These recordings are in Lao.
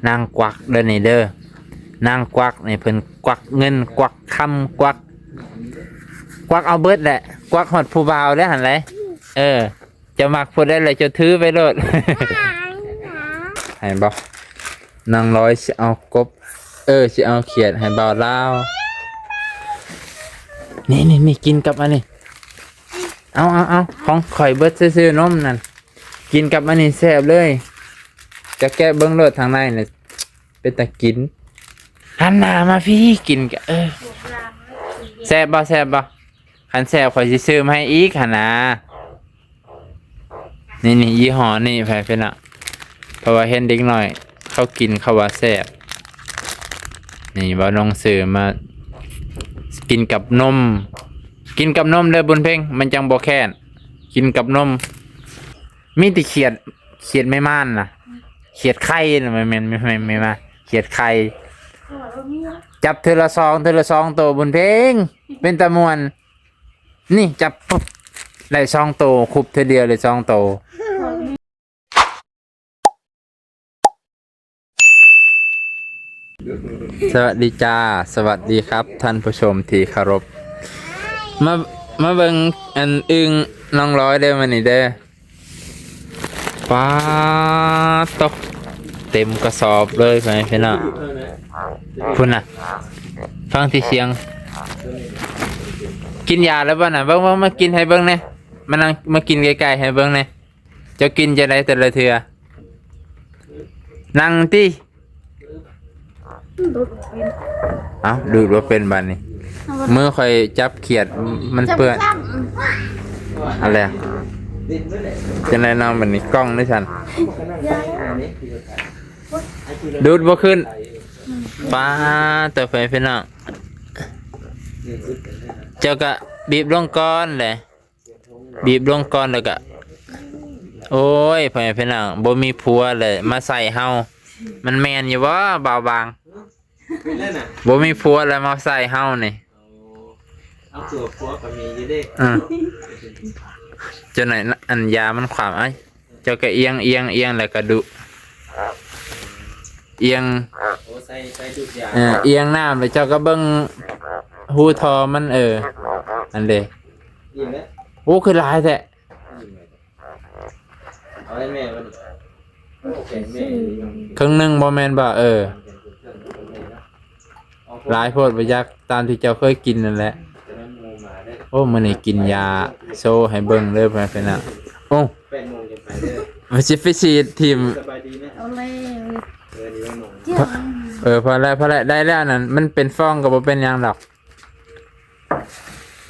ນາງກວັກເດີນີ້ເດີ ນາງກວັກນີ້ເພິ່ນກວັກເງິນ ກວັກຄຳ ກວັກ ກວັກເອົາເບິດແຫຼະ ກວັກຮອດຜູ້ບ່າວແລ້ວຫັ້ນແຫຼະ. ເອີ ເຈົ້າມັກຜູ້ໃດລະເຈົ້າຖືໄປໂລດ. ໃຫ້ບໍ່? ນາງລອຍຊິເອົາກົບ ເອີ ຊິເອົາຂຽດໃຫ້ບ່າວລາວ. ນີ້ໆໆ ກິນກັບອັນນີ້ ເອົາໆໆ ຂອງຂ້ອຍເບິດຊື່ໆ ນົມນັ້ນ ກິນກັບອັນນີ້ແຊບເລີຍ. ຈະແກະເບິ່ງໂລດທາງໃນນີ້ ເປັນຕາກິນ. ຫັນໜ້າມາພີ້ ກິນກະ ເອີ ແຊບບໍ່ ແຊບບໍ່? ຄັນແຊບຂ້ອຍຊິຊື້ມາໃຫ້ອີກຫັ້ນນາ. ນີ້ໆ ຍີ່ຫໍ້ນີ້ ໃຜເປັນອະ ເພາະວ່າເຫັນເດັກນ້ອຍເຂົາກິນ ເຂົາວ່າແຊບ. ນີ້ ບ່າວນົງຊື້ມາ ກິນກັບນົມ ກິນກັບນົມເດີບຸນເພັງ ມັນຈັ່ງບໍ່ແຄ້ນ ກິນກັບນົມ. ມີແຕ່ຂຽດ ຂຽດແມ່ມ່ານນະ ຂຽດໄຂ່ນະ ແມ່ນ ແມ່ນ ແມ່ນ ແມ່ນ ຂຽດໄຂ່. ຈັບເທື່ອລະສອງ ເທື່ອລະສອງໂຕ ບຸນເພັງ ເປັນຕາມ່ວນ. ນີ້ ຈັບປຶບ ໄດ້ສອງໂຕ ຄຸບເທື່ອດຽວໄດ້ສອງໂຕ. ສະຫວັດດີຈ້າ ສະຫວັດດີຄັບທ່ານຜູ້ຊົມທີ່ເຄົາລົບ. ມາ ມາເບິ່ງອັນອຶ່ງນ້ອງລອຍເດີມື້ນີ້ເດີ. ປາດໂຕ ເຕັມກະສອບເລີຍ ພໍ່ແມ່ພີ່ນ້ອງ. ພຸ້ນນະ ຟັງທີ່ສຽງ. ກິນຢາແລ້ວບໍ່ນະ? ເບິ່ງໆ ມາກິນໃຫ້ເບິ່ງແດ່ ມານັ່ງ ມາກິນໃກ້ໆ ໃຫ້ເບິ່ງແດ່. ເຈົ້າກິນຈັ່ງໃດແຕ່ລະເທື່ອ? ນັ່ງຕິ. ເອົ້າ ດູດບໍ່ເປັນບາດນີ້ ມືຂ້ອຍຈັບຂຽດມັນເປື້ອນ. ອັນແລະ ຈັ່ງໃດເນາະບາດນີ້ ກ້ອງເດ້ຊັ້ນ. ດູດບໍ່ຂຶ້ນ. ປາດໂຕ ພໍ່ແມ່ພີ່ນ້ອງ ເຈົ້າກະບີບລົງກ່ອນແຫຼະ. ບີບລົງກ່ອນແລ້ວກະ ໂອ້ຍ ພໍ່ແມ່ພີ່ນ້ອງ ບໍ່ມີຜົວເລີຍມາໃສ່ເຮົາ ມັນແມ່ນຢູ່ບໍ່ ບ່າວບາງ? ເປັນແລ້ວນະ ບໍ່ມີຜົວແລ້ວມາໃສ່ເຮົານີ້. ເອົາ ເອົາຕົວຜົວກໍມີຢູ່ເດ້. ເອີ ເຈົ້າໜ້ອຍ ອັນຢາມັນຂວາມ ເອົາ ເຈົ້າກໍອຽງ ອຽງ ອຽງ ແລ້ວກໍດຸ ອຽງ. ໂອ້ ໃສ່ ໃສ່ດູດຢາ ເອີ ອຽງນ້ຳ ແລ້ວເຈົ້າກໍເບິ່ງຮູທໍ່ມັນ. ເອີ ອັນເດ ອີ່ມແລ້ວ. ໂອ້ ຄືຫຼາຍແທ້. ເອົາໃຫ້ແມ່ມັນ ເຄິ່ງໜຶ່ງບໍ່ແມ່ນບໍ່? ເອີ ຫຼາຍໂພດບໍ່ຈັກ ຕາມທີ່ເຈົ້າເຄີຍກິນນັ້ນແຫຼະ. ໂອ້ ມື້ນີ້ກິນຢາໂຊໃຫ້ເບິ່ງເດີ ພໍ່ແມ່ພີ່ນ້ອງ. ໂອ້ ມັນຊິໄປສີດຖິ້ມ. ເອີ ພໍແລ້ວ ພໍແລ້ວ ໄດ້ແລ້ວນັ້ນ ມັນເປັນຟອງກໍບໍ່ເປັນຫຍັງດອກ.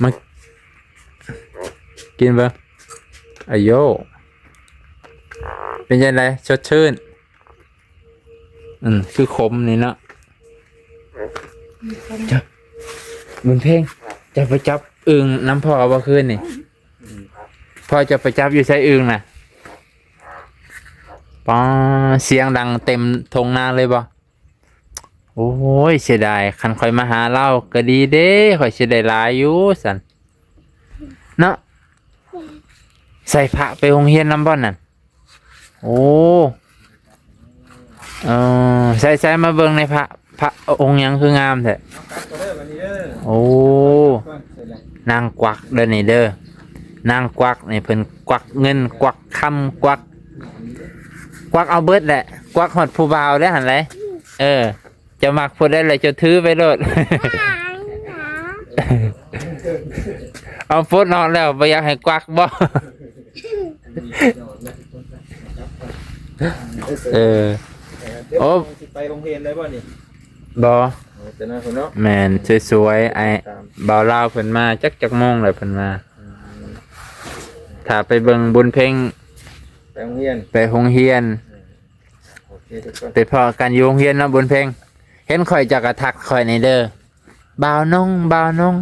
ມາກິນເບິ່ງ. ອາໂຢ ເປັນຈັ່ງໃດ? ສົດຊື່ນ. ອືມ ຄືຂົມນີ້ເນາະ. ເຈົ້າ ບຸນເພັງ ເຈົ້າໄປຈັບອຶ່ງນຳພໍ່ບໍ່ຄືນນີ້? ພໍ່ເຈົ້າໄປຈັບຢູ່ໃສອຶ່ງນະ? ປາ ສຽງດັງເຕັມທົ່ງນາເລີຍບໍ່? ໂອ້ຍ ເສຍດາຍ ຄັນຂ້ອຍມາຫາລາວກໍດີເດ້ ຂ້ອຍຊິໄດ້ຫຼາຍຢູ່ຊັ້ນເນາະ. ໃສ່ພະໄປໂຮງຮຽນນຳບໍ່ນັ້ນ? ໂອ້ ເອີ ໃສ່ໆ ມາເບິ່ງໃນພະ ພະອົງຫຍັງຄືງາມແທ້? ໂອ້ ນາງກວັກເດີນີ້ເດີ ນາງກວັກນີ້ເພິ່ນກວັກເງິນ ກວັກຄຳ ກວັກ ກວັກເອົາເບິດແຫຼະ ກວັກຮອດຜູ້ບ່າວແລ້ວຫັ້ນແຫຼະ. ເອີ ເຈົ້າມັກຜູ້ໃດລະເຈົ້າຖືໄປໂລດ. ເອົາ ປົດອອກແລ້ວ ບໍ່ຢາກໃຫ້ກວັກບໍ່? ເອີ ໂອ້ ຊິໄປໂຮງຮຽນໄດ້ບໍ່ນີ້? ບໍ່ ໂອ້ ແຕ່ນັ້ນພຸ້ນເນາະ. ແມ່ນ ສວຍໆ ອ້າຍ ບ່າວລາວເພິ່ນມາ ຈັກ ຈັກໂມງແລ້ວເພິ່ນມາ. ອືມ ຖ້າໄປເບິ່ງບຸນເພັງ ໄປໂຮງຮຽນ ໄປໂຮງຮຽນ. ອືມ ໂອເຄ ທຸກຄົນ ໄປພໍ້ກັນຢູ່ໂຮງຮຽນເນາະ ບຸນເພັງ. ເຫັນຂ້ອຍເຈົ້າກໍທັກຂ້ອຍແດ່ເດີ ບ່າວນົງ ບ່າວນົງ.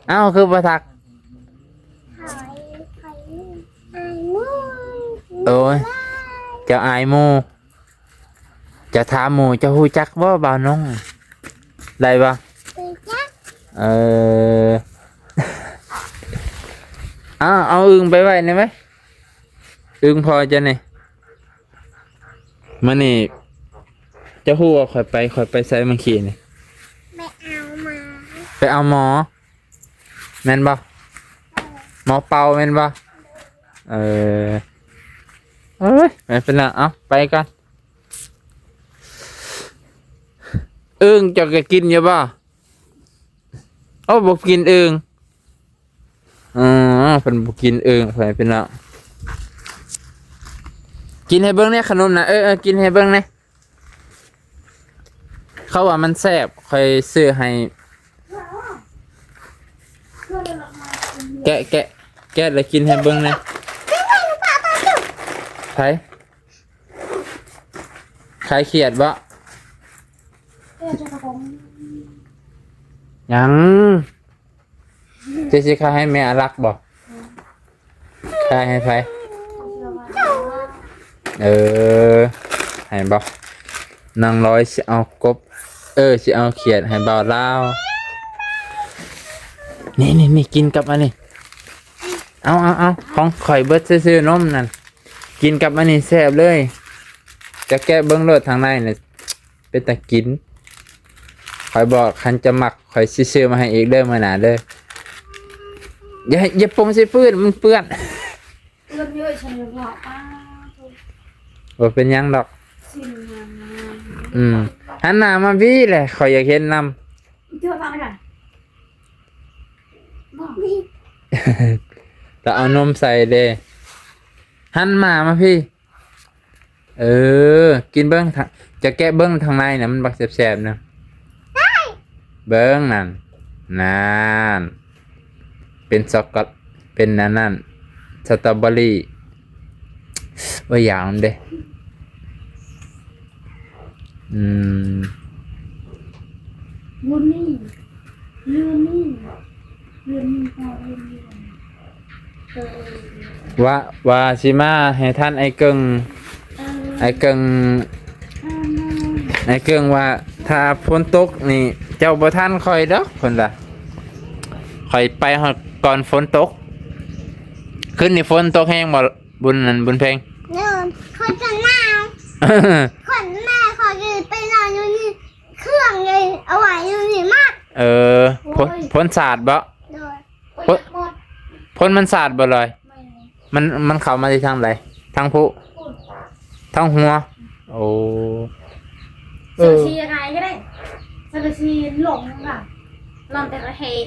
ເອົ້າ ຄືບໍ່ທັກ? ໂອ້ຍ ເຈົ້າອາຍໝູ່ ເຈົ້າຖາມໝູ່ ເຈົ້າຮູ້ຈັກບໍ່ບ່າວນົງ? ໄດ້ບໍ່? ເອີ ເອົາ ເອົາອຶ່ງໄປໄວ້ນີ້ໄວ້ ອຶ່ງພໍ່ເຈົ້ານີ້. ມື້ນີ້ ເຈົ້າຮູ້ວ່າຂ້ອຍໄປ ຂ້ອຍໄປໃສມື້ກີ້ນີ້? ໄປເອົາໝໍ. ໄປເອົາໝໍ ແມ່ນບໍ່? ເອີ ໝໍເປົ່າແມ່ນບໍ່? ເອີ ເອີຍ ໄປເປັນລະ ເອົາ ໄປກ່ອນ. ອຶ່ງເຈົ້າກໍກິນຢູ່ບໍ່? ໂອ້ ບໍ່ກິນອຶ່ງ. ອໍ ເພິ່ນບໍ່ກິນອຶ່ງ ໄປເປັນລະ. ກິນໃຫ້ເບິ່ງແດ່ຂະໜົມນະ. ເອີ ເອີ ກິນໃຫ້ເບິ່ງແດ່. ເຂົາວ່າມັນແຊບ ຂ້ອຍຊື້ໃຫ້. ແກະ ແກະ ແກະແລ້ວກິນໃຫ້ເບິ່ງແດ່. ໃຜ? ຄາຍຄຽດບໍ່? ຍັງ. ເຈົ້າຊິຂາຍໃຫ້ແມ່ອາລັກບໍ່? ຂາຍໃຫ້ໃຜ? ເອີ ໃຫ້ບໍ່? ນາງລອຍຊິເອົາກົບ ເອີ ຊິເອົາຂຽດໃຫ້ບ່າວລາວ. ນີ້ໆໆ ກິນກັບອັນນີ້. ເອົາໆໆ ຂອງຂ້ອຍເບິດຊື່ໆ ນົມນັ້ນ. ກິນກັບອັນນີ້ແຊບເລີຍ. ຈະແກະເບິ່ງໂລດທາງໃນນີ້. ເປັນຕາກິນ. ຂ້ອຍບອກ ຄັນຈະມັກ ຂ້ອຍຊິຊື້ມາໃຫ້ອີກເດີ ມື້ໜ້າເດີ. ຢ່າ ຢ່າປົງໃສ່ພື້ນ ມັນເປື້ອນ. ເປື້ອນເຍອະ ຊັ້ນເລີຍວ່າ ປ້າໂທ້. ບໍ່ເປັນຫຍັງດອກ. ຊີ້ນງາມໆ. ອືມ. ຫັນໜ້າມາພີ້ແຫຼະ ຂ້ອຍຢາກເຫັນນຳ. ເຈົ້າຟັງນະກະ. ຕາເອົານົມໃສ່ເດ້. ຫັນໜ້າມາພີ້. ເອີ ກິນເບິ່ງ ຈະແກະເບິ່ງທາງໃນນະ ມັນບັກແຊບໆນະ. ເບິ່ງນັ້ນ ນັ້ນ ເປັນຊັອກໂກແລັດ ເປັນອັນນັ້ນ ສະຕໍເບີຣີ. ໂອ້ຍ ຢາກນຳເດ້. ອືມ ບຸນນີ້ ລືມນີ້ ລືມນີ້ ພໍ່ລືມນີ້ ເອີ ວ່າ ວ່າຊິມາໃຫ້ທັນອ້າຍເກິ່ງ ເອີ ອ້າຍເກິ່ງ ເອີ ອ້າຍເກິ່ງວ່າ ຖ້າຝົນຕົກນີ້ ເຈົ້າບໍ່ທັນຂ້ອຍດອກ ເພິ່ນວ່າ ຂ້ອຍໄປຮອດກ່ອນຝົນຕົກ. ຄືນນີ້ຝົນຕົກແຮງບໍ່? ບຸນນັ້ນ ບຸນເພັງ ໂດຍ ຂ້ອຍກໍໜາວ ຂ້ອຍ ແມ່ຂ້ອຍກໍໄປນອນຢູ່ນີ້ ເຄື່ອງເລີຍເອົາໄວ້ຢູ່ນີ້ມາກ. ເອີ ໂອ້ຍ ຝົນ ຝົນສາດບໍ່? ໂດຍ ຝົນ ຝົນມັນສາດບໍ່ລອຍ? ແມ່ນ ມັນ ມັນເຂົ້າມາທີ່ທາງໃດ? ທາງຜູ້? ພຸ້ນ ທາງຫົວ? ໂອ້ ເອີ ສັງກະສີຍັງໄງກໍໄດ້ ສັງກະສີຫຼົງນະ ນອນແຕ່ລະເຮດ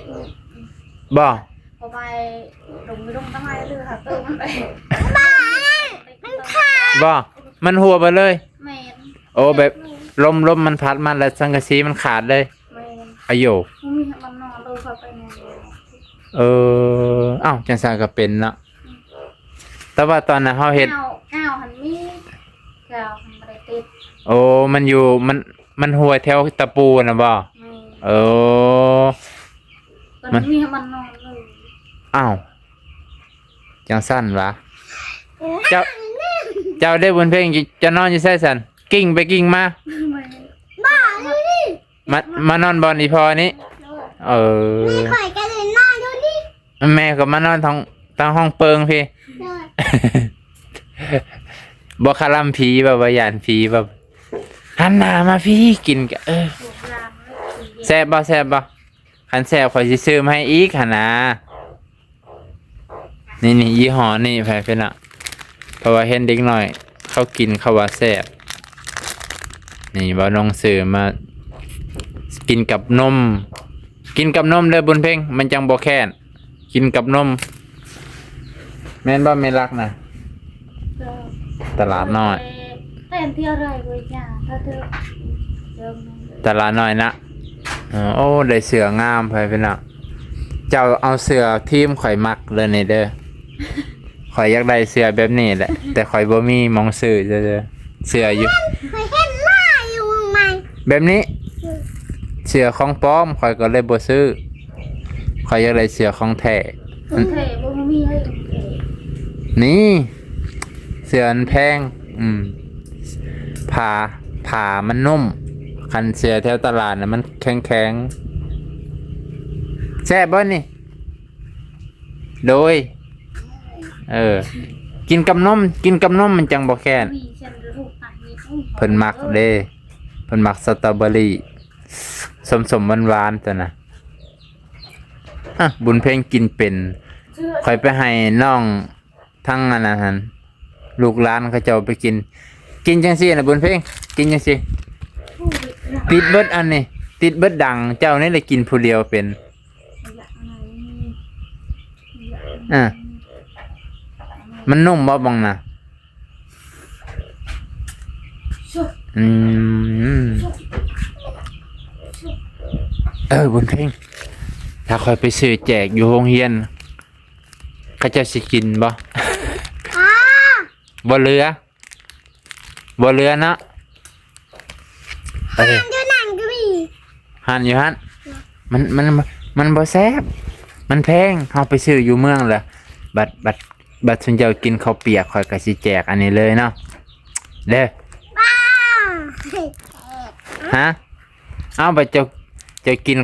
ບໍ່? ເຂົ້າໄປດົງ ດົງຕັ້ງຫຼາຍເທື່ອ ຫາເຕີມມັນໄປ ມັນຂາດ ບໍ່? ມັນຮົ່ວໄປເລີຍ? ແມ່ນ ໂອ້ ແບບລົມ ລົມມັນພັດມາແລ້ວສັງກະສີມັນຂາດເລີຍ? ແມ່ນ ອາໂຢ ບໍ່ມີໃຫ້ມັນນອນເລີຍ ເຂົ້າໄປນອນເລີຍ. ເອີ ອ້າວ ຈັ່ງຊັ້ນກໍເປັນເນາະ. ອືມ ແຕ່ວ່າຕອນນັ້ນເຮົາເຮັດ ກາວ ກາວຫັ້ນມີ ກາວຫັ້ນບໍ່ໄດ້ຕິດ. ໂອ້ ມັນຢູ່ ມັນ ມັນຮົ່ວແຖວຕະປູນະບໍ່? ແມ່ນ ເອີ ມັນ ມັນມີໃຫ້ມັນນອນເລີຍ. ອ້າວ ຈັ່ງຊັ້ນຫວາ? ເຈົ້າ ເຈົ້າເດ້ບຸນເພັງ ຈະນອນຢູ່ໃສຊັ້ນ? ກິ້ງໄປກິ້ງມາ ບໍ່ ຢູ່ນີ້ ມາ ມານອນບ່ອນອີ່ພໍ່ນີ້? ໂດຍ ເອີ ແມ່ຂ້ອຍກໍເລີຍນອນຢູ່ນີ້ ແມ່ກໍມານອນທາງ ທາງຫ້ອງເປິງພີ້. ໂດຍ ບໍ່ຄະລຳຜີບໍ່? ບໍ່ຢ້ານຜີບໍ່? ຫັນໜ້າມາພີ້ ກິນກະ ເອີ ແຊບບໍ່? ແຊບບໍ່? ຄັນແຊບຂ້ອຍຊິຊື້ມາໃຫ້ອີກຫັ້ນນາ. ນີ້ໆ ຍີ່ຫໍ້ນີ້ ໃຜເປັນອະ ເພາະວ່າເຫັນເດັກນ້ອຍເຂົາກິນ ເຂົາວ່າແຊບ. ນີ້ ບ່າວນົງຊື້ມາກິນກັບນົມ ກິນກັບນົມເດີບຸນເພັງ ມັນຈັ່ງບໍ່ແຄ້ນ. ກິນກັບນົມ ແມ່ນບໍ່ແມ່ລັກນະ? ຕະຫຼາດນ້ອຍ ແຕ່ນທີ່ອະໄລບໍລິຈາກ ຕະຫຼາດນ້ອຍນະ. ເອີ ໂອ້ ໄດ້ເສື້ອງາມ ໃຜເປັນອະ ເຈົ້າເອົາເສື້ອທີມຂ້ອຍມັກເດີນີ້ເດີ. ຂ້ອຍຢາກໄດ້ເສື້ອແບບນີ້ແຫຼະ ແຕ່ຂ້ອຍບໍ່ມີໝ່ອງຊື້ເດີ. ເສື້ອຢູ່ ຂ້ອຍເຫັນຫຼາຍຢູ່ໃໝ່ ແບບນີ້ ອືມ ເສື້ອຂອງປອມ ຂ້ອຍກໍເລີຍບໍ່ຊື້. ຂ້ອຍຢາກໄດ້ເສື້ອຂອງແທ້. ຂອງແທ້ບໍ່ມີເລີຍ ຂອງແທ້ ນີ້ ເສື້ອມັນແພງ. ອືມ ຜ້າ ຜ້າມັນນຸ້ມ. ຄັນເສື້ອແຖວຕະຫຼາດນະ ມັນແຂງໆ. ແຊບບໍ່ນີ້? ໂດຍ ເອີ ກິນກັບນົມ ກິນກັບນົມມັນຈັ່ງບໍ່ແຄ້ນ. ມີເສັ້ນລູກຕັດນິດ ເພິ່ນມັກເດ້ ເພິ່ນມັກສະຕໍເບີຣີ ສົ້ມໆ ຫວານໆ ຕົວນະ. ອະ ບຸນເພັງກິນເປັນ. ຂ້ອຍໄປໃຫ້ນ້ອງ ທັງອັນນັ້ນຫັ້ນ ລູກຫຼານເຂົາເຈົ້າໄປກິນ. ກິນຈັ່ງຊີ້ນະບຸນເພັງ ກິນຈັ່ງຊີ້ ຕິດເບິດອັນນີ້ ຕິດເບິດດັງ. ເຈົ້ານີ້ລະກິນຜູ້ດຽວເປັນ. ອາ ມັນນຸ່ມບໍ່ ບັງນະ? ອືມ ເອີ ບຸນເພັງ ຖ້າຂ້ອຍໄປຊື້ແຈກຢູ່ໂຮງຮຽນ ເຂົາເຈົ້າຊິກິນບໍ່? ບໍ່ເຫຼືອ ບໍ່ເຫຼືອເນາະ. ເອີ ຮ້ານຢູ່ນັ້ນກໍມີ ຮ້ານຢູ່ຫັ້ນ. ມັນ ມັນ ມັນບໍ່ແຊບ ມັນແພງ. ເຮົາໄປຊື້ຢູ່ເມືອງລະ ບັດ ບັດ ບັດຊຸມເຈົ້າກິນເຂົ້າປຽກ ຂ້ອຍກໍຊິແຈກອັນນີ້ເລີຍເນາະ ເດີ. ຮະ? ເອົາ ບັດເຈົ້າ ເຈົ້າກິນ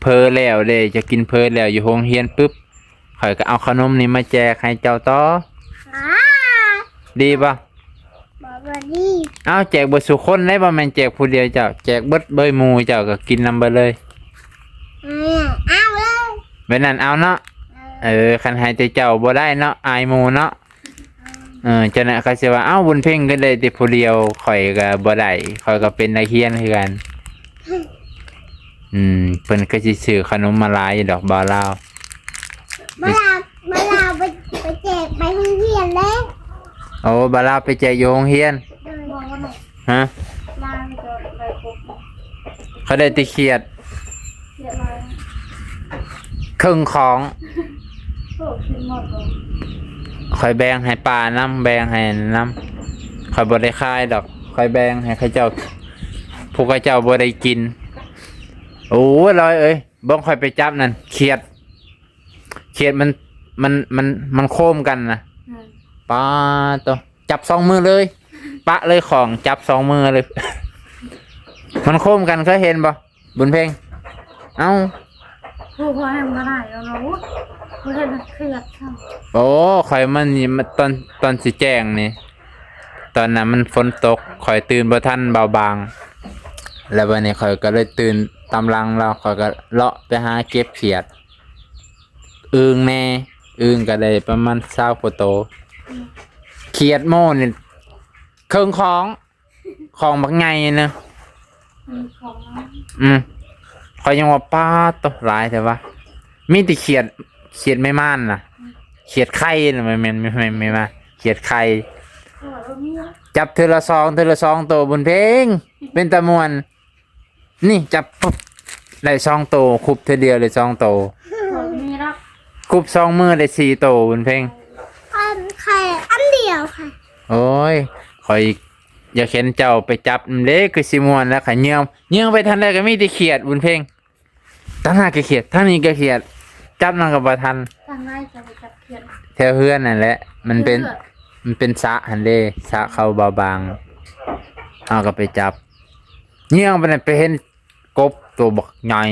ເຝີແລ້ວເດ້ ເຈົ້າກິນເຝີແລ້ວຢູ່ໂຮງຮຽນປຶບ ຂ້ອຍກໍເອົາຂະໜົມນີ້ມາແຈກໃຫ້ເຈົ້າຕໍ່. ອາ ດີບໍ່? ບໍ່ ບໍ່ດີ. ເອົາ ແຈກເບິດສູ່ຄົນເດ້ ບໍ່ແມ່ນແຈກຜູ້ດຽວເຈົ້າ ແຈກເບິດເລີຍ ໝູ່ເຈົ້າກໍກິນນຳເບິດເລີຍ. ເອົາເລີຍ ແບບນັ້ນເອົາເນາະ. ເອີ ເອີ ຄັນໃຫ້ແຕ່ເຈົ້າບໍ່ໄດ້ເນາະ ອາຍໝູ່ເນາະ. ເອີ ຈັ່ງນັ້ນເຂົາຊິວ່າ ເອົ້າ ບຸນເພັງກໍໄດ້ແຕ່ຜູ້ດຽວ ຂ້ອຍກໍບໍ່ໄດ້ ຂ້ອຍກໍເປັນນັກຮຽນຄືກັນ. ອືມ ເພິ່ນກໍຊິຊື້ຂະໜົມມາຫຼາຍຢູ່ດອກ ບ່າວລາວ. ບ່າວລາວ ບ່າວລາວໄປ ໄປແຈກໄປໂຮງຮຽນເດ້. ໂອ້ ບ່າວລາວໄປແຈກຢູ່ໂຮງຮຽນ. ຮະ? ເຂົາໄດ້ແຕ່ຂຽດ ເຄິ່ງຂອງ. ຂ້ອຍແບ່ງໃຫ້ປ້ານຳ ແບ່ງໃຫ້ນັ້ນນຳ. ຂ້ອຍບໍ່ໄດ້ຂາຍດອກ ຂ້ອຍແບ່ງໃຫ້ເຂົາເຈົ້າ ພວກເຂົາເຈົ້າບໍ່ໄດ້ກິນ. ໂອ້ຍ ລອຍເອີຍ ເບິ່ງຂ້ອຍໄປຈັບນັ້ນ ຂຽດ ຂຽດມັນ ມັນ ມັນ ມັນໂຄມກັນນະ. ປາໂຕ ຈັບສອງມືເລີຍ ປະເລີຍຂອງ ຈັບສອງມືເລີຍ. ມັນໂຄມກັນ ເຄີຍເຫັນບໍ່ ບຸນເພັງ? ເອົ້າ ໂອ້ ຂ້ອຍຍັງບໍ່ໄດ້ເອົາເນາະ ຂ້ອຍເຮັດໃຫ້ຂຽດຊ້ຳ. ໂອ້ ຂ້ອຍມັນນີ້ ຕອນ ຕອນຊິແຈ້ງນີ້ ຕອນນັ້ນມັນຝົນຕົກ ຂ້ອຍຕື່ນບໍ່ທັນບ່າວບາງ ແລ້ວບັດນີ້ຂ້ອຍກໍເລີຍຕື່ນຕາມຫຼັງລາວ ຂ້ອຍກໍເລາະໄປຫາເກັບຂຽດ. ອຶ່ງແດ່ ອຶ່ງກໍໄດ້ປະມານຊາວກວ່າໂຕ. ຂຽດໂມນີ້ເຄິ່ງຂອງ ຂອງບັກໃຫຍ່ນະ. ອືມ ຂອງ ອືມ ຂ້ອຍຍັງວ່າ ປາດໂຕ ຫຼາຍແທ້ວະ. ມີແຕ່ຂຽດ ຂຽດແມ່ມ່ານນະ ຂຽດໄຂ່ນະ ແມ່ນ ແມ່ນ ແມ່ນ ແມ່ນ ຂຽດໄຂ່. ຈັບເທື່ອລະສອງ ເທື່ອລະສອງໂຕ ບຸນເພັງ ເປັນຕາມ່ວນ. ນີ້ຈັບປຶບ ໄດ້ສອງໂຕ ຄຸບເທື່ອດຽວໄດ້ສອງໂຕ. ບໍ່ມີດອກ ຄຸບສອງມື້ໄດ້ສີ່ໂຕ ບຸນເພັງ. ອັນ ໄຂ່ອັນດຽວຄ່ະ. ໂອ້ຍ ຂ້ອຍຢາກເຫັນເຈົ້າໄປຈັບເດ້ ຄືຊິມ່ວນແລ້ວ. ຂ້ອຍເຫຍື່ອງ ເຫຍື່ອງໄປທາງໃດກໍມີແຕ່ຂຽດ ບຸນເພັງ. ທາງນັ້ນກໍຂຽດ ທາງນີ້ກໍຂຽດ ຈັບນຳກໍບໍ່ທັນ. ທາງໃດຈະໄປຈັບຂຽດ? ແຖວເຮືອນນັ້ນແຫຼະ ມັນເປັນ ເຮືອນ ມັນເປັນສະຫັ້ນເດ້ ສະເຂົາບ່າວບາງ. ເຮົາກໍໄປຈັບ ເຫຍື່ອງໄປນັ້ນ ໄປເຫັນ ກົບໂຕບັກໃຫຍ່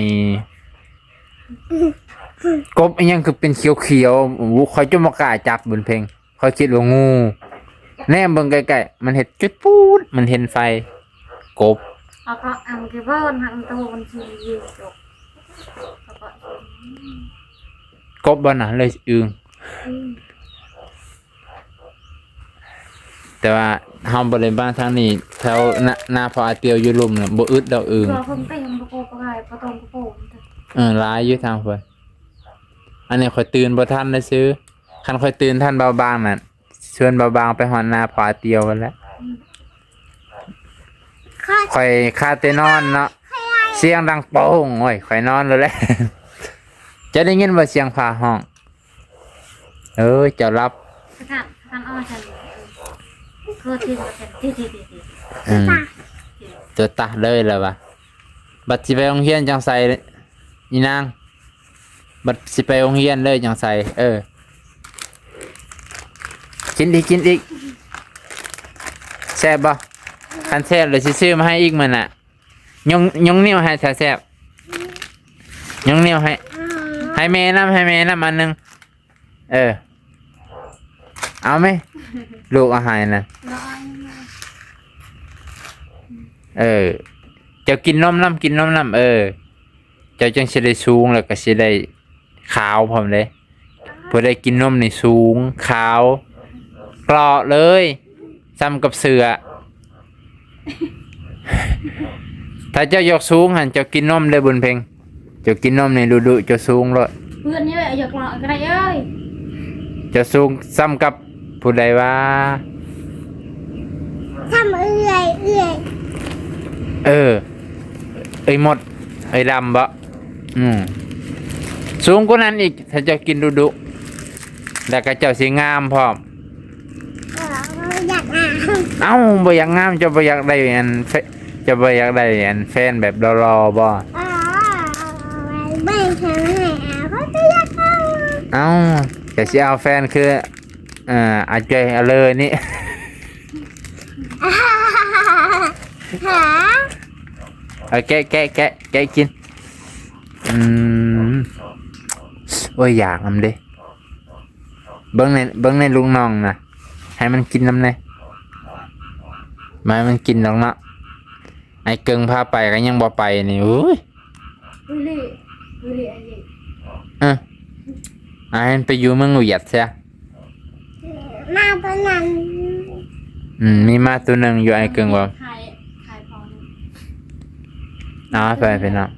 ກົບອີ່ຫຍັງຄືເປັນຂຽວໆ. ໂອ້ ຂ້ອຍຈົນບໍ່ກ້າຈັບ ບຸນເພັງ ຂ້ອຍຄິດວ່າງູ. ແນມເບິ່ງໃກ້ໆ ມັນເຮັດຈຸດປູດ ມັນເຫັນໄຟ. ກົບ ເອົາກໍອັນທີ່ເວົ້າຫັ້ນໂຕມັນຊິຢູ່ ກົບ ກົບບໍ່ນະ ຫຼືອຶ່ງ? ອືມ ແຕ່ວ່າເຮົາບໍ່ໄດ້ມາທາງນີ້ ແຖວນາ ນາພໍ່ອາຕຽວຢູ່ລຸ່ມນະ ບໍ່ອຶດດອກອຶ່ງ. ເອີ ຫຼາຍຢູ່ທາງພຸ້ນ. ອັນນີ້ຂ້ອຍຕື່ນບໍ່ທັນຊື່ໆ ຄັນຂ້ອຍຕື່ນທັນບ່າວບາງນັ້ນ ຊວນບ່າວບາງໄປຮອດນາພໍ່ອາຕຽວພຸ້ນແຫຼະ. ອືມ ຂ້ອຍຄາແຕ່ນອນເນາະ ຂ້ອຍໄລ່ ສຽງດັງໂປ້ງ ໂອ້ຍ ຂ້ອຍນອນໂລດແຫຼະ. ເຈົ້າໄດ້ຍິນບໍ່ສຽງຟ້າຮ້ອງ? ເອີ ເຈົ້າຫຼັບ. ສະຖານ ສະຖານ ອໍ ຊັ້ນ ໂທດທີ ວ່າຊັ້ນ ຕິ ຕິ ຕິ ຕິ ອືມ ຕົວຕາເລີຍລະວ່າ. ບັດຊິໄປໂຮງຮຽນຈັ່ງໃສ່ ອີນາງ ບັດຊິໄປໂຮງຮຽນເລີຍຈັ່ງໃສ່. ເອີ ກິນອີກ ກິນອີກ. ແຊບບໍ່? ຄັນແຊບແລ້ວຊິຊື້ມາໃຫ້ອີກມື້ໜ້າ. ຍົກ ຍົກນິ້ວໃຫ້ຖ້າແຊບ. ຍົກນິ້ວໃຫ້ ໃຫ້ແມ່ນຳ ໃຫ້ແມ່ນຳອັນໜຶ່ງ. ເອີ ເອົາແມ ລູກເອົາໃຫ້ນະ. ບໍ່ເອົາ. ເອີ ເຈົ້າກິນນົມນຳ ກິນນົມນຳ ເອີ ເຈົ້າຈັ່ງຊິໄດ້ສູງ ແລ້ວກໍຊິໄດ້ຂາວພ້ອມເດ້. ຜູ້ໃດກິນນົມນີ້ສູງ ຂາວ ເກາະເລີຍ ສ່ຳກັບເສືອ. ຖ້າເຈົ້າຢາກສູງຫັ້ນ ເຈົ້າກິນນົມເດີບຸນເພັງ. ເຈົ້າກິນນົມນີ້ດຸໆ ເຈົ້າສູງໂລດ. ເພື່ອນນີ້ແຫຼະ ຢ່າກະໄດ້ເອີຍ. ເຈົ້າສູງສ່ຳກັບຜູ້ໃດວະ? ສ່ຳເອື້ອຍ ເອື້ອຍ ເອີ ເອື້ອຍມົດ ເອື້ອຍດຳບໍ? ອືມ ສູງກວ່ານັ້ນອີກ ຖ້າເຈົ້າກິນດຸໆ ແລ້ວກໍເຈົ້າຊິງາມພ້ອມ. ເອີ ບໍ່ຢາກງາມ. ເອົ້າ ບໍ່ຢາກງາມ ເຈົ້າບໍ່ຢາກໄດ້ອັນ ເຈົ້າບໍ່ຢາກໄດ້ອັນແຟນແບບຫຼໍ່ໆບໍ? ເອີ ບໍ່ຢາກເອົາ ເອົ້າ ກໍຊິເອົາແຟນຄື ເອີ ອາເຈ້ຍ ອາເລີຍນີ້. ຫາ ເອົາ ແກະ ແກະ ແກະ ແກະກິນ. ອືມ ໂອ້ຍ ຢາກນຳເດ້. ເບິ່ງໃນ ເບິ່ງໃນລູກນ້ອງນະ ໃຫ້ມັນກິນນຳແດ່. ບໍ່ໃຫ້ມັນກິນດອກເນາະ. ໄອ້ເກິ່ງພາໄປກໍຍັງບໍ່ໄປນີ້. ໂອ້ຍ ເອີ ໃຫ້ມັນໄປຢູ່ເມືອງຫວຽດຊະ. ມາຕົວນັ້ນ ອືມ ມີມາຕົວໜຶ່ງຢູ່ ໄອ້ເກິ່ງວ່າ. ຂາຍ ຂາຍຂອງ. ເອົາໄປພີ່ນ້ອງ.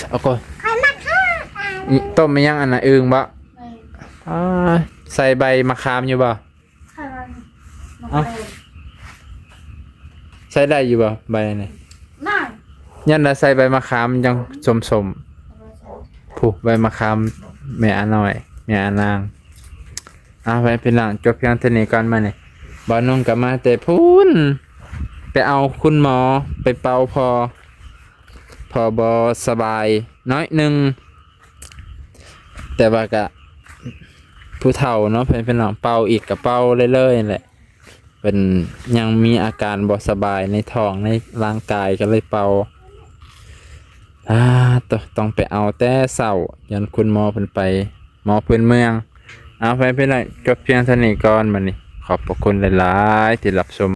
ໂອ້ໂຫ ຂ້ອຍມັກຫາ ຕົ້ມອີ່ຫຍັງອັນນະ? ອຶ່ງບໍ? ເອີ ອ່າ ໃສ່ໃບມະຂາມຢູ່ບໍ? ເອົ້າ ໃສ່ໄດ້ຢູ່ບໍ່ໃບນີ້? ໄດ້. ຍ້ອນວ່າໃສ່ໃບມະຂາມມັນຈັ່ງສົມໆ. ຜູ້ໃບມະຂາມແມ່ອານ້ອຍ ແມ່ອານາງ. ເອົາ ໄປພີ່ນ້ອງ ຈົບພຽງເທົ່ານີ້ກ່ອນມື້ນີ້. ບ່າວນຸ່ງກໍມາແຕ່ພຸ້ນ ໄປເອົາຄຸນໝໍ ໄປເປົ່າພໍ່ ພໍ່ບໍ່ສະບາຍໜ້ອຍໜຶ່ງ. ແຕ່ວ່າກະຜູ້ເຖົ້າເນາະ ເພິ່ນ ເພິ່ນເນາະ ເປົ່າອີກກະເປົ່າເລື້ອຍໆແຫຼະ. ເພິ່ນຍັງມີອາການບໍ່ສະບາຍໃນທ້ອງໃນຮ່າງກາຍ ກໍເລີຍເປົ່າ. ອາ ໂຕ ຕ້ອງໄປເອົາແຕ່ເຊົ້າ ຢ້ານຄຸນໝໍເພິ່ນໄປ ໝໍພື້ນເມືອງ. ເອົາ ໄປພີ່ນ້ອງ ຈົບພຽງເທົ່ານີ້ກ່ອນບັດນີ້. ຂອບພະຄຸນຫຼາຍໆທີ່ຮັບຊົມ.